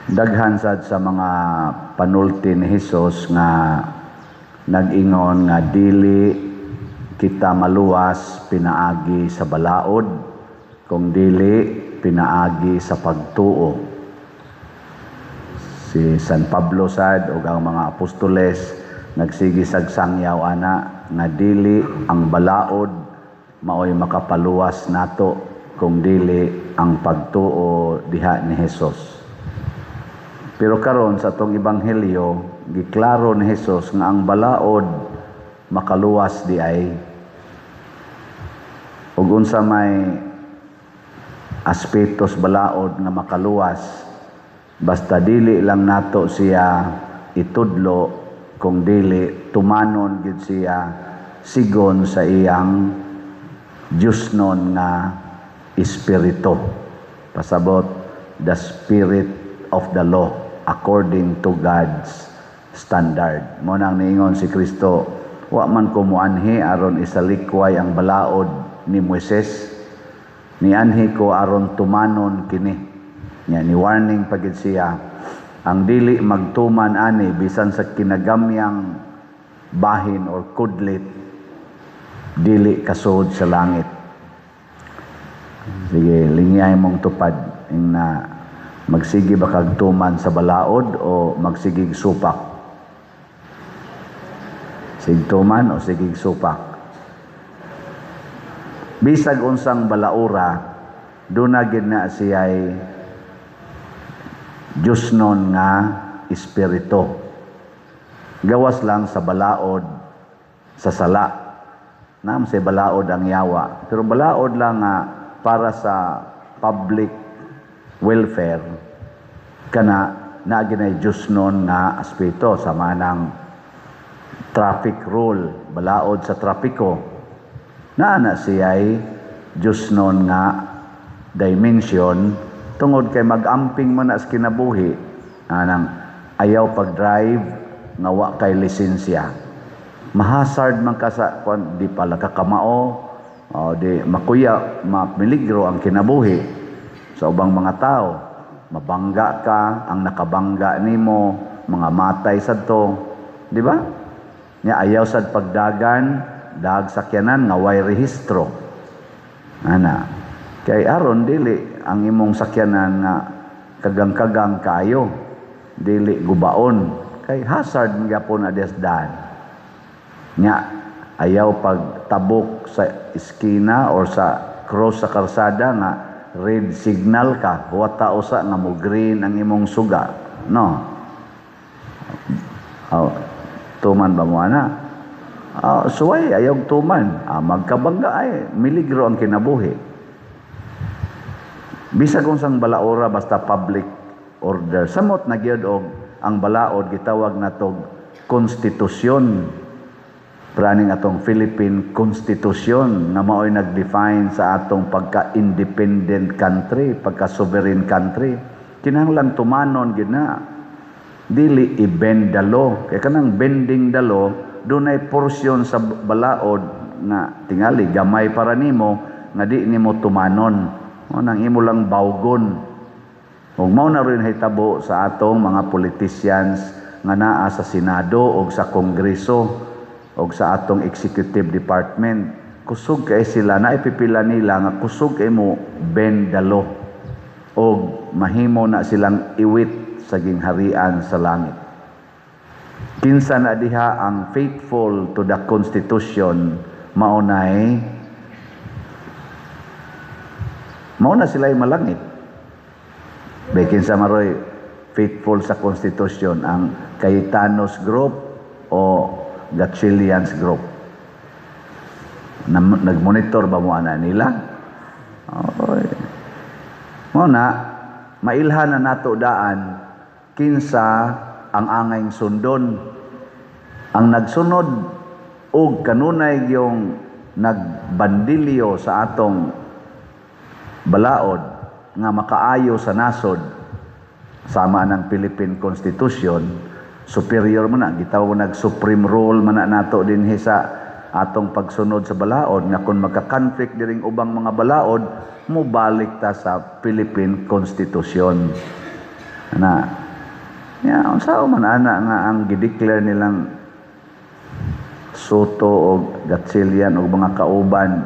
Daghan sad sa mga panulti ni Hesus nga nag-ingon nga dili kita maluwas pinaagi sa balaod, kung dili pinaagi sa pagtuo. Si San Pablo sad ug ang mga apostoles nagsige sag sangyaw ana nga dili ang balaod maoy makapaluwas nato, kung dili ang pagtuo diha ni Hesus. Pero karon sa atong ebanghelyo, giklaro ni Hesus nga ang balaod makaluwas di ay. Ug unsa may aspetos balaod nga makaluwas? Basta dili lang nato siya itudlo, kung dili tumanon gyud siya sigon sa iyang Diyosnon nga espiritu. Pasabot, the spirit of the law according to God's standard. Mao nang niingon si Kristo, "Wa man ko muanhi aron isalikway ang balaod ni Moises, nianhi ko aron tumanon kini." Nya ni warning pa gid siya, ang dili magtuman ani bisan sa kinagamyang bahin or kudlit, dili kasud sa langit. Sige, lingyay mong tupad ing na magsige ba kag tuman sa balaod o magsigig supak? Sigtuman o sigig supak? Bisag unsang balaura, duna gid na siya'y Diyosnon nga espiritu. Gawas lang sa balaod sa sala. Nam say balaod ang yawa. Pero balaod lang nga para sa public welfare, kana naa ginay Diyosnon nga aspeto, sama ng traffic rule, balaod sa trapiko. Naa na siya'y Diyosnon nga dimension tungod kay mag-amping mo na sa kinabuhi anang ayaw pag-drive nga wa kay lisensya. Mahasard man ka sa kwan, di pala kakamao o di makuya, mapeligro ang kinabuhi sa ubang mga tao. Mabangga ka, ang nakabangga nimo mga matay sadto, di ba? Nya ayaw sad pagdagan dag sakyanan nga way rehistro ana, kay aron dili ang imong sakyanan nga kagang-kagang kaayo, dili gubaon, kay hazard man gyapon na daan. Nya ayaw pagtabok sa eskina or sa cross sa karsada nga red signal ka, huwata usa nga mo green ang imong suga, no? Oh, tuman ba mo ana? Oh, suway ayaw tuman, magkabangga ay miligro ang kinabuhi. Bisag unsang balaora, basta public order. Samot na gyud og ang balaod gitawag natog konstitusyon. Praning atong Philippine Constitution nga maoy nag-define sa atong pagka-independent country, pagka-sovereign country. Kinahanglan tumanon gyud na. Dili i-bend the law. Kay kanang bending the law, dunay porsyon sa balaod nga tingali gamay para nimo nga di nimo tumanon. Mao nang imo lang bawgon. Ug mao na rin hitabo sa atong mga politicians nga naa sa Senado o sa Kongreso o sa atong executive department. Kusog kay sila, naipipila nila nga kusog kay mo bend the law o mahimo na silang iwit sa gingharian sa langit. Kinsa na diha ang faithful to the Constitution, maunay mao na sila malangit. Bay kinsa maroy faithful sa Constitution, ang Cayetanos Group o Gatchalians Group? Nagmonitor ba mo ana nila? Oy. Mao na mailhan na nato daan kinsa ang angayng sundon. Ang nagsunod og kanunay yung nagbandilyo sa atong balaod nga makaayo sa nasod sama ng Philippine Constitution, superior man na gitawag nag supreme rule man na nato dinhi sa atong pagsunod sa balaod, nga kung magka-conflict diring ubang mga balaod, mobalik ta sa Philippine Constitution. Na ya, unsa man ana nga ang gideclare nilang Soto o Gatchalian o mga kauban,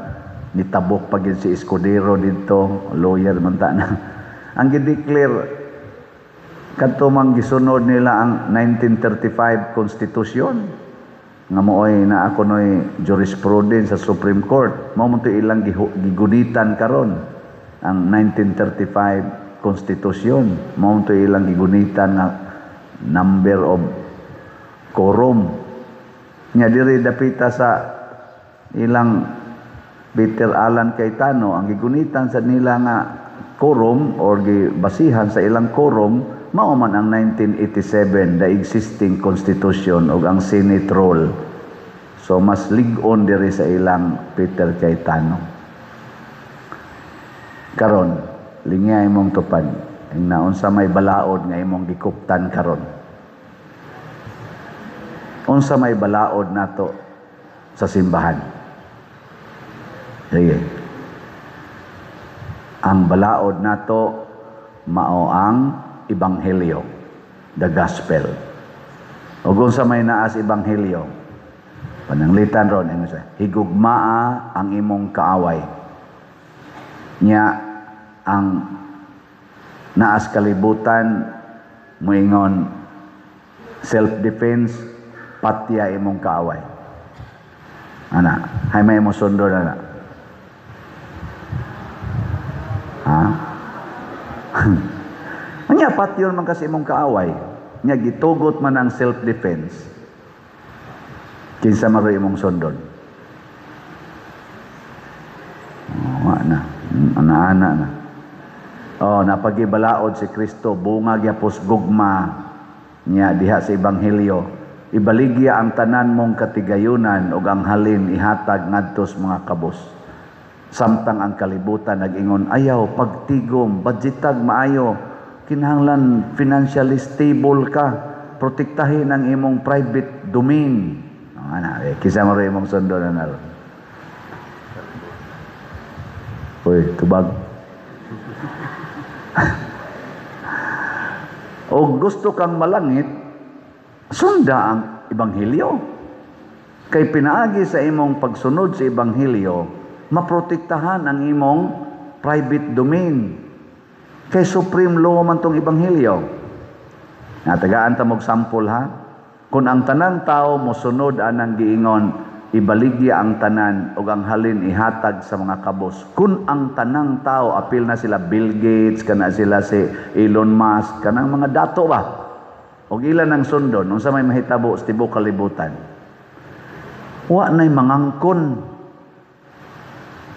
nitabok pa gyud si Escudero dito, lawyer man ta na. Ang gideclare kadto mang gisunod nila ang 1935 Constitution nga mooy na ako noy jurisprudence sa Supreme Court. Mao man to ilang gigunitan karon, ang 1935 Constitution. Mao man to ilang gigunitan nga number of quorum nya diri dapita sa ilang Peter Alan Cayetano. Ang gigunitan sa nila nga quorum or gibasihan sa ilang quorum, mao man ang 1987, the existing constitution, ug ang Senate rule. So mas lig-on diri sa ilang Peter Cayetano. Karon, lingya imong tupad ing naunsa may balaod nga imong gikuptan karon? Unsa may balaod nato sa simbahan? Sige. Ang balaod nato mao ang ebanghelyo, the gospel. Ug unsa may naa sa ebanghelyo? Pananglitan ron ingon siya, higugmaa ang imong kaaway. Nya ang naas kalibutan moingon self-defense, patya imong kaaway. Ana, hay may mo sundon ana. Ha? Anya patyon man kasi imong kaaway. Nya gitugot man ang self-defense. Kinsa man imong sundon? Oh, na. Ana-ana na. Oh, napagibalaod si Kristo, bunga gyapos gugma niya diha sa ebanghelyo. Ibaligya ang tanan mong katigayunan ug ang halin ihatag ngadto sa mga kabos. Samtang ang kalibutan nag-ingon, ayaw pagtigom, budgetag maayo, kinahanglan financially stable ka, protektahin ang imong private domain. Oh, ana, eh, kisa mo rin imong sundo na naro. Uy, tubag. O gusto kang malangit, sunda ang ebanghelyo. Kay pinaagi sa imong pagsunod sa ebanghelyo, maprotektahan ang imong private domain. Kay supreme law man tong ebanghelyo. Natagaan ta mog sample ha. Kung ang tanang tao mosunod anang giingon, ibaligya ang tanan ug ang halin ihatag sa mga kabos. Kung ang tanang tao, apil na sila Bill Gates, kana sila si Elon Musk, kanang mga dato ba? Og ilan ang sundon, unsa may mahitabo sa tibuok kalibutan? Wa na'y mangangkon.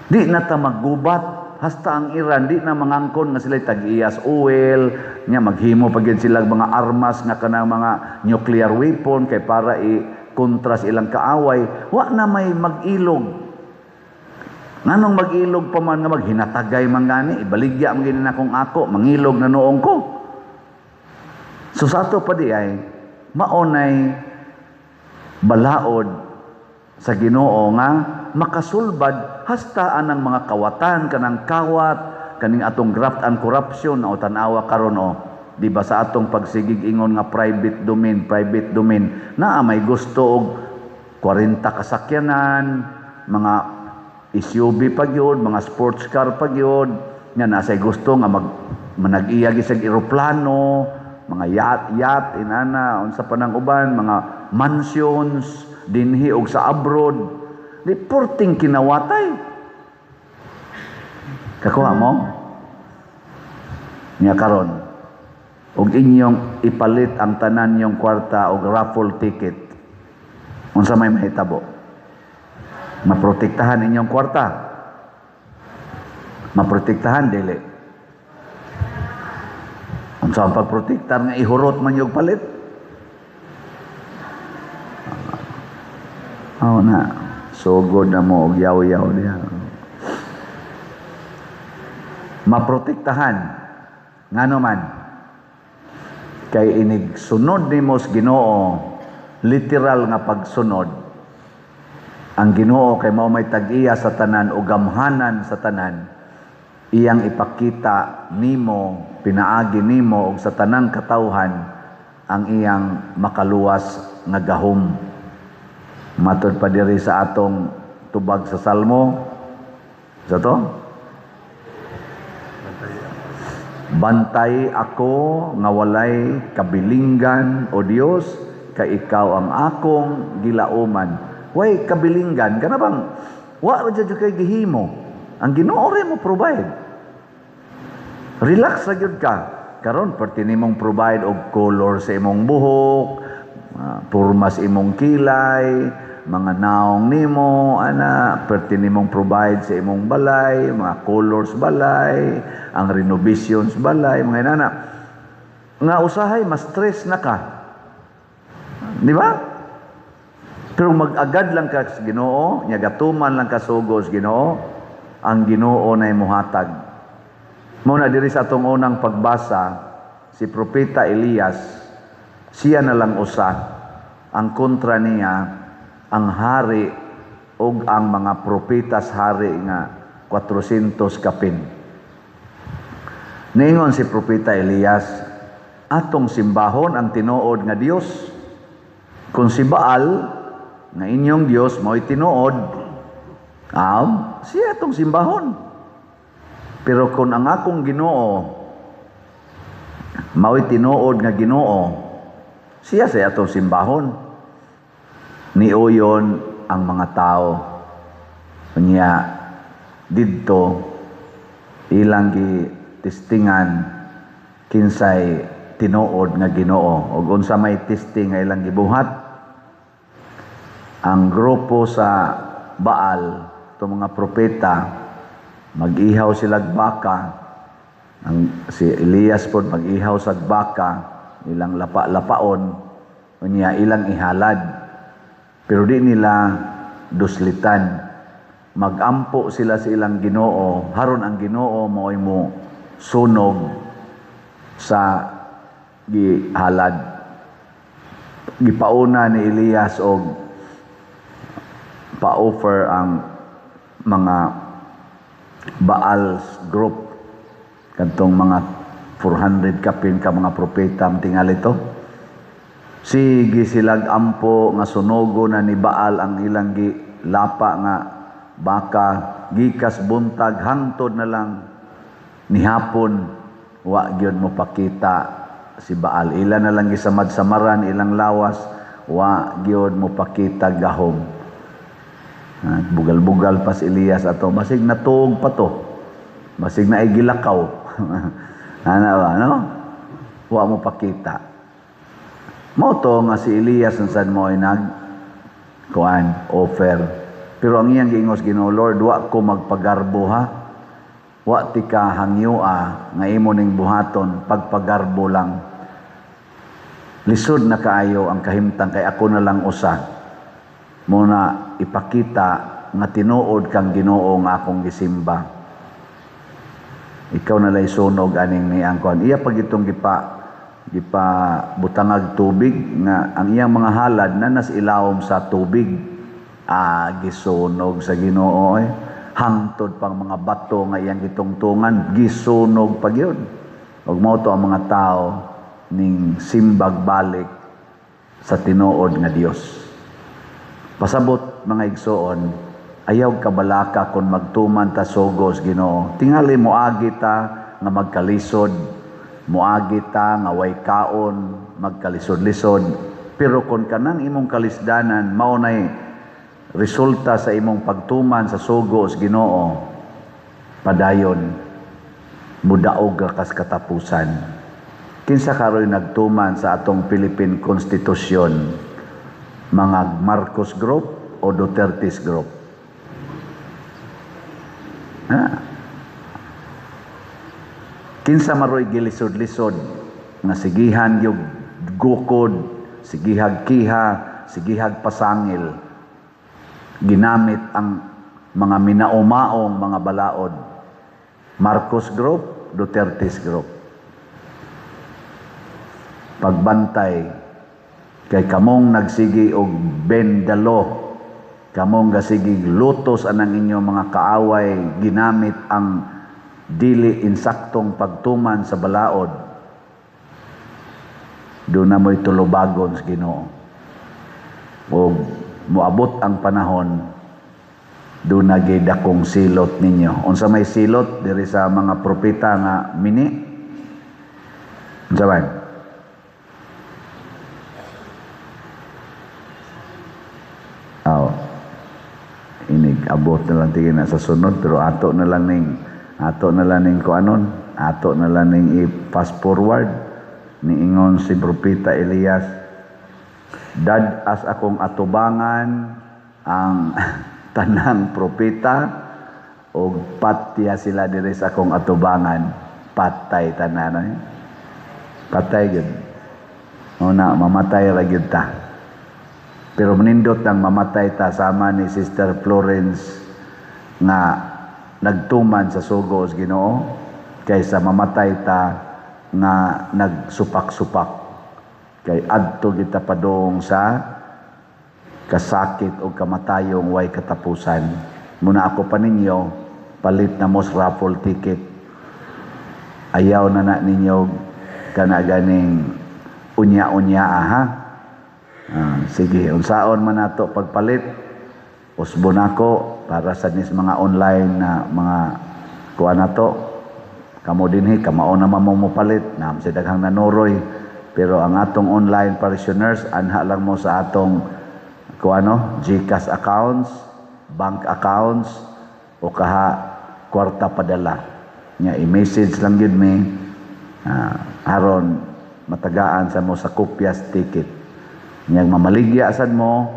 Di na ta maggubat. Hasta ang Iran, di na mangangkon nga sila tag-iyas oil, nya maghimo pa gyud sila mga armas nga kanang mga nuclear weapon kay para i-kontra sa ilang kaaway. Wa na may mag-ilog. Nganong mag-ilog pa man nga maghinatagay man gani, ibaligya man gini na akong ako, mangilog na noong ko. So sa ato pa di ay maunay balaod sa Ginoo nga makasulbad hasta anang mga kawatan, kanang kawat, kaning atong graft and corruption o tan-awa karon o. Di ba sa atong pagsigig ingon nga private domain, private domain, naa may gusto og 40 kasakyanan, mga SUV pa gyud, mga sports car pa gyud, nga nasay gusto nga manag-iya gisag eroplano, mga yacht, yacht inana, unsa pa nang uban, mga mansions dinhi og sa abroad. Di porting kinawatay. Kakuha mo? Nya karon og inyong ipalit ang tanan yung kwarta og raffle ticket, unsa may mahitabo? Maprotektahan inyong kwarta? Maprotektahan dili? Unsa ang pagprotektar nga ihurot man yung palit? Oh na, sugod na mo og yaw-yaw diha. Maprotektahan ngano man kay inig sunod nimo sa Ginoo, literal nga pagsunod ang Ginoo kay mao may tag-iya sa tanan o gamhanan sa tanan. Iyang ipakita nimo, pinaagi nimo og sa tanang katawhan ang iyang makaluwas nga gahom. Matod pa diri sa atong tubag sa Salmo sa to, "Bantay ako nga walay kabilinggan, O Dios, kay ikaw ang akong gilauman." Way kabilinggan kana bang wa ra jud kay gihimo. Ang Ginoo ra mo provide. Relax ra gyud ka. Karon perti nimong provide og color sa imong buhok, porma sa imong kilay, mga naong nimo ana, perti nimong provide sa imong balay, mga colors balay, ang renovations balay, mga inana. Nga usahay mas stress na ka. Di ba? Pero mag-agad lang ka sa Ginoo, nya gatuman lang ka sugo sa Ginoo, ang Ginoo na muhatag. Mao na diri sa atong unang pagbasa, si Propeta Elias, siya na lang usa ang kontra niya ang hari ug ang mga propetas hari nga 400 kapin. Ningon si Propeta Elias, "Atong simbahon ang tinuod nga Dios. Kung si Baal nga inyong Dios mao'y tinuod, siya atong simbahon. Pero kung ang akong Ginoo mao'y tinuod nga Ginoo, siya sa atong simbahon." Niuyon ang mga tao. Unya didto ilang gi testingan kinsay tinuod nga Ginoo ug unsa may testing nga ilang gibuhat. Ang grupo sa Baal, to mga propeta, mag-ihaw silag baka. Ang si Elias pod mag-ihaw sa baka, ilang lapa-lapaon, unya ilang ihalad. Pero di nila duslitan. Magampo sila sa ilang Ginoo, haron ang Ginoo mao'y mo sunog sa gihalad. Gipauna ni Elias og pa-offer ang mga Baal group, kadtong mga 400 kapin ka mga propeta ang tingali to. Sige silag ampo nga sunogo na ni Baal ang ilang gilapa nga baka, gikas buntag hangtod na lang nihapon, wa gyud mo pakita si Baal. Ila na lang gisamad-samaran ilang lawas, wa gyud mo pakita gahom. Bugal-bugal pa si Elias ato, basig natuog pa to, basig na gilakaw. Ana ba, no? Wa mo pakita. Mao to nga si Elias ang sad mo ay nag kuan offer. Pero ang iyang giingos Ginoo, "Lord, wa ko magpagarbo ha. Wa ti ka hangyoa nga imo ning buhaton pagpagarbo lang. Lisod na kaayo ang kahimtang kay ako na lang usa. Muna ipakita nga tinuod kang Ginoo nga akong gisimba. Ikaw na lay sunog aning ni ang kuan." Iya pag itong gipa gipa butangag tubig nga ang iyang mga halad na nas ilawom sa tubig. Gisunog sa Ginoo eh. Hangtod pang mga bato nga iyang gitungtungan gisunog pa gyud. Ug mao to ang mga tao ning simbag balik sa tinuod nga Dios. Pasabot, mga igsoon, ayaw kabalaka kung magtuman ta sugos Ginoo. Tingali moagi ta nga magkalisod, moagi ta nga way kaon, magkalisod-lisod. Pero kung kanang imong kalisdanan mao nay resulta sa imong pagtuman sa sugo sa Ginoo, padayon, mudaog ka kas katapusan. Kinsa karoy nagtuman sa atong Philippine Constitution? Mga Marcos Group o Duterte's Group? Ha? Kinsa maroy gilisod-lisod nga sigihan yung gukod, sigihag kiha, sigihag pasangil, ginamit ang mga minaumaong mga balaod? Marcos Group, Duterte's Group. Pagbantay kay kamong nagsigi og bendalo, kamong gasigi lutos anang inyong mga kaaway, ginamit ang dili insaktong pagtuman sa balaod, doon na mo'y tulubagon sa Ginoo. O moabot ang panahon, doon na gyud dakong silot ninyo. Unsa may silot diri sa mga propeta nga mini? Unsa man? Aw. Inig abot na lang tingin na sa sunod, pero ato na lang ning kuanon, ato na lang ning i-fast forward. Niingon si Propeta Elias, dad-as akong atubangan ang tanang propeta og patya sila diri sa akong atubangan. Patay tanan, eh. Patay gyud. Una, mamatay ra gyud ta. Pero manindot nang mamatay ta sama ni Sister Florence nga nagtuman sa sugo sa Ginoo kaysa mamatay ta nga nagsupak-supak. Kay adto kita padung sa kasakit o kamatayong way katapusan. Muna ako pa ninyo, palit na mo sa raffle ticket. Ayaw na na ninyo kana ganing unya-unya, ha? Sige, unsaon man nato pagpalit, usbon ako para sa nis mga online na mga kuan nato. Kamo dinhi kamao na man mo mopalit, naam si daghang nanuroy, pero ang atong online parishioners anha lang mo sa atong kuano, GCash accounts, bank accounts o kaha kwarta padala. Nya i-message lang gyud mi, aron matagaan sa mo sa kopyas ticket. Nya mamaligya sad mo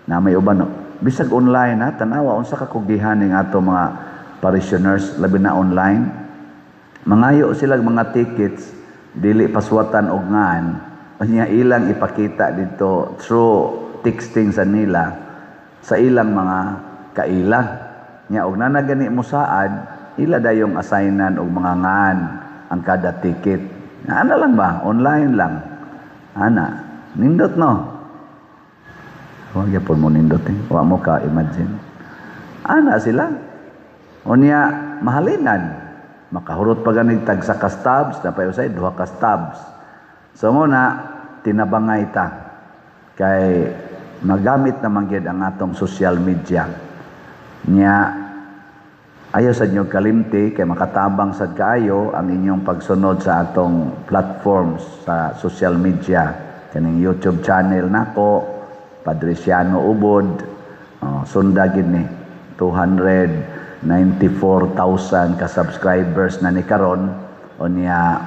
na may uban bisag online, ha, tanawa unsa ka kugihan ning ato mga parishioners labi na online. Mangayo sila mga tickets dili paswatan og ngan, unya ilang ipakita dito through texting sa nila sa ilang mga kaila. Nya og nana gani mo saad, ila dayong assignan og mga ngan ang kada ticket. Ana lang ba? Online lang. Ana, nindot no? Wa gyapon mo nindot eh. Wa mo ka imagine. Ana sila. Unya mahalinan. Makahurot pa ganig tag sa kastabs, napay usay duha ka stabs. So muna tinabangay ta kay magamit naman gyud ang atong social media. Nya ayo sa inyo kalimti kay makatabang sad kaayo ang inyong pagsunod sa atong platforms sa social media. Kaning YouTube channel nako, Padre Siano Ubod, sunda gid ni 294,000 ka subscribers na ni karon. Unya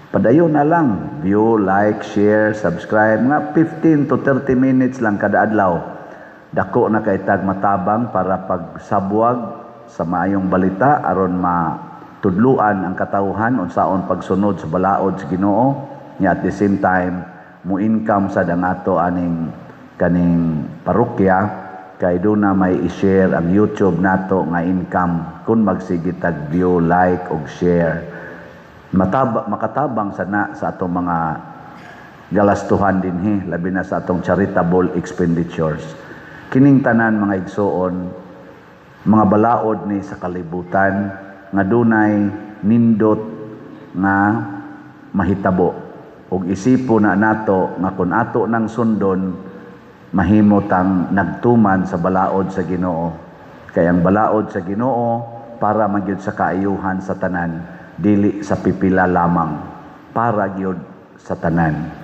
padayon na lang, view, like, share, subscribe, mga 15 to 30 minutes lang kada adlaw. Dako na kay tag matabang para pagsabwag sa maayong balita aron matudluan ang katawhan unsaon pagsunod sa balaod sa Ginoo. Nya at the same time mo income sad ang ato aning kaning parokya kay doon na may i-share ang YouTube nato nga income kung magsige tag view, like og share. Makatabang sana sa atong mga galastuhan dinhi, labi na sa atong charitable expenditures. Kining tanan mga igsoon, mga balaod ni sa kalibutan nga dunay nindot nga mahitabo. Og isipo na nato nga kun ato nang sundon, mahimo tang nagtuman sa balaod sa Ginoo. Kay ang balaod sa Ginoo para magyud sa kaayuhan sa tanan, dili sa pipila lamang, para gyud sa tanan.